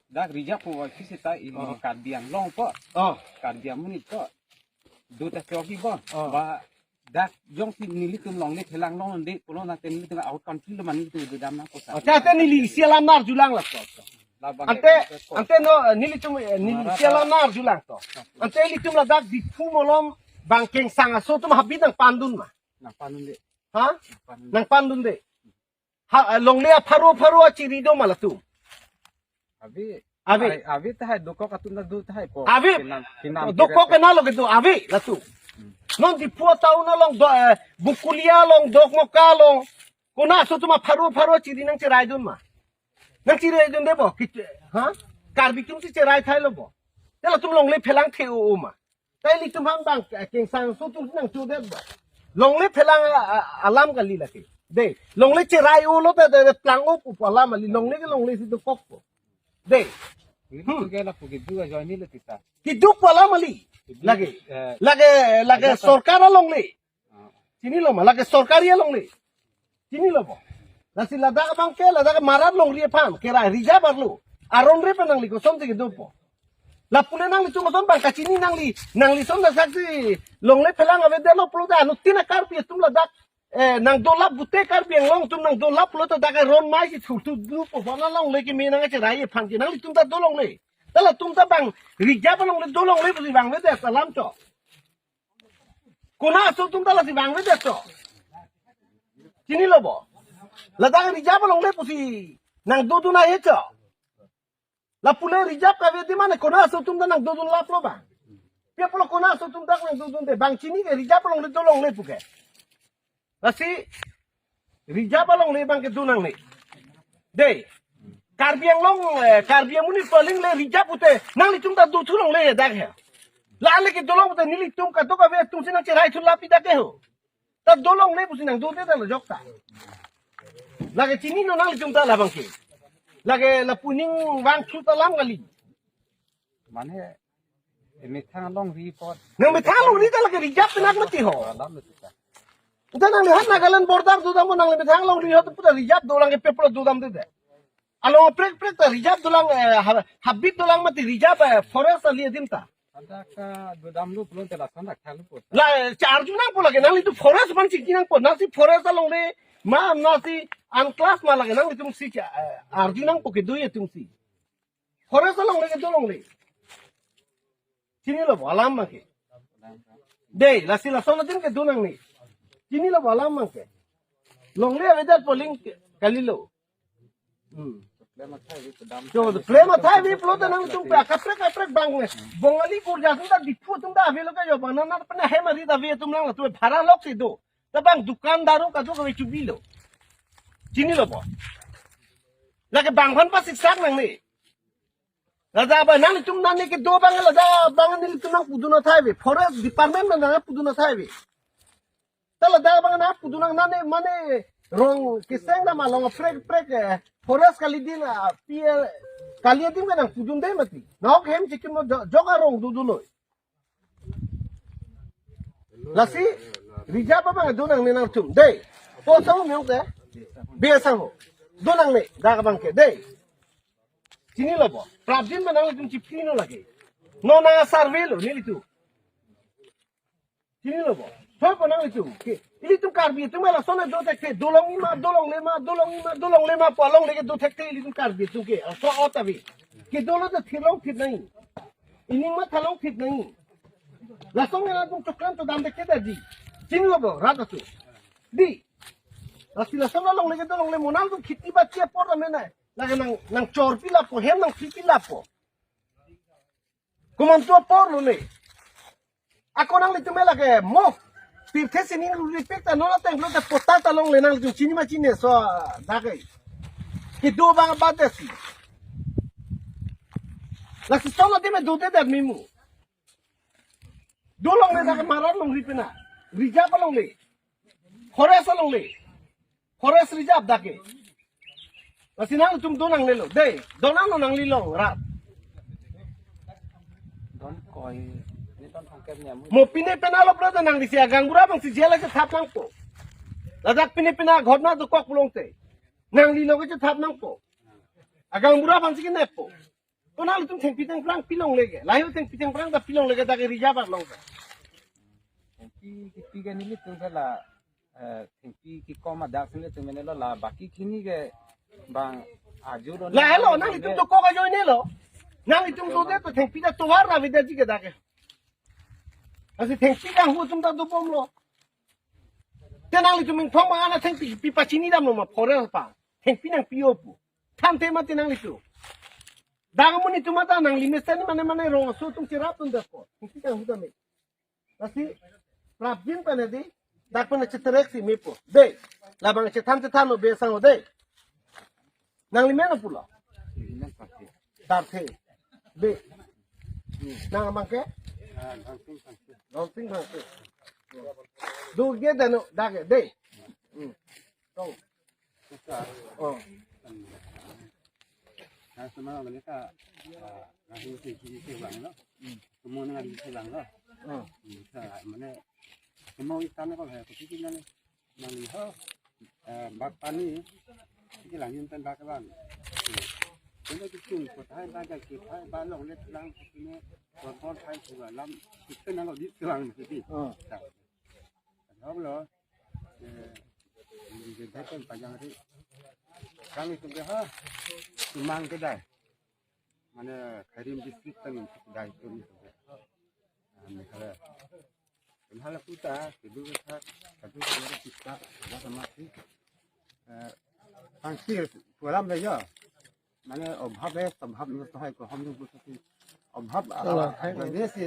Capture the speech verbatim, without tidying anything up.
Dak reserve pu wa kisi ta i Oh. Karbi Anglong ko. Oh. Karbi amonit ko. Do ta kyo ki bo. Oh. Ba dak jongsi nelitum longle phelang longle pulo na te nelitum out country lo mane nelitum dodam nangpo sa. Oh, te, te neli isi alam arjulang laso. Labang Ante, ke ko. Ante no, nelitum, eh, neli Mara isi alam ta. Arjulang to. Ante nelitum ladak Diphu malom bang kengsang aso atum habit nangpandun ma. Nangpandunde. Ha? Nangpandun. Nangpandunde. Ha, eh, longle apharo pharo achiri do ma latum. Ave. Ave. Hai, ave tahai dokok atum ta do tahai po. Ave. Kinam, kinam Dokok kere. Kena lo kedo ave latum. Hmm. Non Diphu town along do, eh, Bokolia along, Dokmoka along. Konat aso atum apharo pharo achiri nangcheraidun ma. Nangcheraidunde bo. Kit-, ha? Karbi atum si cherai thai lo bo. Te latum longle phelang the-o ma. Tai nelitum ham bang, eh, kengsang aso atum nangchodet ba. Longle phelang a, a, alam kali lake. De, longle cherai-o lo ta de, de plang-o pu alam kali, longle ke longle si dokokpo. De. Ini Hmm. Juga lapu kedu ajoine le tita. Kedu pu alam kali. Kedu, Lake. Eh, Lake, lake ada apa? Sorkar alongle. Ah. Chinilo ma, lake sorkari alongle. Chinilo bo. Lasi ladak abang ke, ladak Marat longri aphan, kera reserve arlo. Aron re pa nangli koson si kedopo. Lapu le nanglitum ason bang kachini nangli, nangli son lasaksi longle phelang avedetlo pulo ta anuttin a Karbi atum ladak, eh, nangdolap pute Karbi Anglong atum nangdolap pulo ta dak aron mai si thurthu dupo bona longle keme nangcherai aphan ke nanglitum ta do longle. Ta latum ta bang reserve alongle do longle pusi bang avedet alam cho. Konat aso atum ta lasi bang avedet cho. Chinilo bo. Ladak reserve alongle pusi nangdodun ahe cho. Lapu le reserve kave di mane konat aso atum ta nangdodun laplo bang. Pi apotlo konat aso atum ta nangdodunde bang chini ke reserve alongle do longle pu ke. Lasi reserve alongle bang kedo nangne. De. Karbi Anglong, eh, Karbi amonit paling le reserve pute nanglitum ta dothu longle dak he. La le kedo long pute nelitum kadokave atum si nangcherai thu lapi dak ke ho. Ta do longle pusi nangdodet ta lo jok ta. Lake chininon nanglitum ta labang ke. Lake lapu ning vangthu ta alam kali. Mane, eh, methang longri po. Nangmethang longri ta lake reserve penak mati ho. Alam le tita. Ita nanglihan Nagaland border dodam mo nangli methang longri ho ta puta reserve dolang ke pi apotlo dodamde de. Along prek prek ta reserve dolang, eh, ha-, habit dolang mati reserve, eh, forest ali adim ta. Ada ka dodamlo pulote lason dak thanglo po. La, eh, arju nangpo lake nanglitum forest man chingki nangpo. Nangsi forest alongle ma, nangsi unclass ma lake nanglitum si cha, eh, arju nangpo kedo atum si. Forest alongle kedo longle. Chinilo bo alam ma ke. De, lasi lason adim kedo nangne. Chinilo bo alam ma ke. Longle avedet poling ke, kalilo. Hmm. Problem athai vi pudam. Jo, problem athai vi pulote nanglitum pe akaprek akaprek bang. Bongali kurja atum ta Diphu atum ta avelo ke jo bang nana pena hem ari ta vi atum lang tu bhara lok si do. Ta bang dukandar kadokave chubilo. Chinilo bo. Lake bang aphan pasiksak nangne. Ladak bang nanglitum nane kedo bang ladak bang nelitum nangpudun athai vi. Forest department nangpudun athai vi. Ta ladak bang nangpudun nang nane mane rong keseng na ma long prek prek, eh, forest kali din, ah, P L, kali din ka nangpudunde mati. Nahok hem chikim jo-, jok arong dodunloi. Lasi, reserve abang do nangne nangtum. De, po sang miyong de. Be sang ho. Do nangne, dak abang ke. De. Chinilo bo. Prabjin ma nanglitum chipino lake. Non nang survey lo, nelitum. Chinilo bo. Thoi po nanglitum. Ke, ilitum Karbi atum lason do thekthe. Do longle ma, do longle ma, do longle ma, do longle ma, pu alongle kedo thekthe ilitum Karbi atum ke. Aso ot ave. Kedolo ta thirlong thir nangji. Ining mathalong thir nangji. Lason nangtum choklam chodam thekthe ta di. Chinilo bo, rat atum. Di. Lasi lason alongle kedo longle mo nangtum kheti bati apor ta mena. Lake nang, nangchorpi lapo, hem nangpipi lapo. Komantu apor lone. Ako nanglitum lake mo. Pirthe sining ruripik ta non ateng pulote patta ta longle nanglitum chini ma chini so dak ke. Kedo bang abat si. Lasi solo dime dodedet memu. Do longle dak Marat longri pena. Reserve alongle. Forest alongle. Forest reserve dak ke. Lasi nangtum do nangnelo. De, do nanglo nangli long rat. Don koi, ni don thangket ni amu. Mo pine pena lo brother nangli si agaonbura abang si jela si thap nangpo. Ladak pine pena ghotna dokok pulote. Nangli lo ke thap nangpo. Agaonbura abang si keneppo. Konat ilitum thengpi thengphrang pilongle ke. Lahei thengpi thengphrang ta pilongle ke dak ke reserve arlo ke. Thengpi kipi ke nelitum ke la, eh, thengpi kikom adak si nelitum mene lo la baki kini ke bang ajo lo. Lahelo nanglitum dokok ajoine lo. Nanglitum dode to thengpi ta tovar avedet ji ke dak ke. Lasi thengpi kanghu atum ta dobomlo. Te nanglitum ingthong bang ana thengpi pi pachini damlo ma forest pa. Thengpi nangpi-o pu. Than te mati nanglitum. Dak amonit atum ta nangli mesen mane mane rong aso atum cherapdun detpo. Thengpi kanghu tame. Lasi prapjin pen di. Dak pen cheterek si mepo. Dei. Labang chethan chethanlo be sang lo dei. Nangli mena pulo. Darthe. Dei. Nang abang ke? Rongting bang ke. Duge dano dak ke dei. Hmm. Tong. Suka. Oh. Nah, semua mereka, ah, langsung si si si ulang lo. Semua dengan si ulang lo. Hmm. Bisa mana semua ikan kalau saya kecil kan. Nangli ho, eh, bak pani, iki lang yun pen bak lang. Kene ki chung ko thai ba jai ki thai ba long let lang kene kon kon thai ku lam, kene nang di lang kiti. Oh. Hok lo, eh, di di pen pajang ri. Kami tu ha, sumang kedai. Mane Khairi district kan kedai tu ni. Ah, Meghalaya. Meghalaya puta, kedua kata, kedua kata kita, ada sama si. Eh, tangkir, pualam le ya. Mane obhab hai, sobhab ni to hai ko hum log puta si. Obhab, ala, hai, hai, hai, si.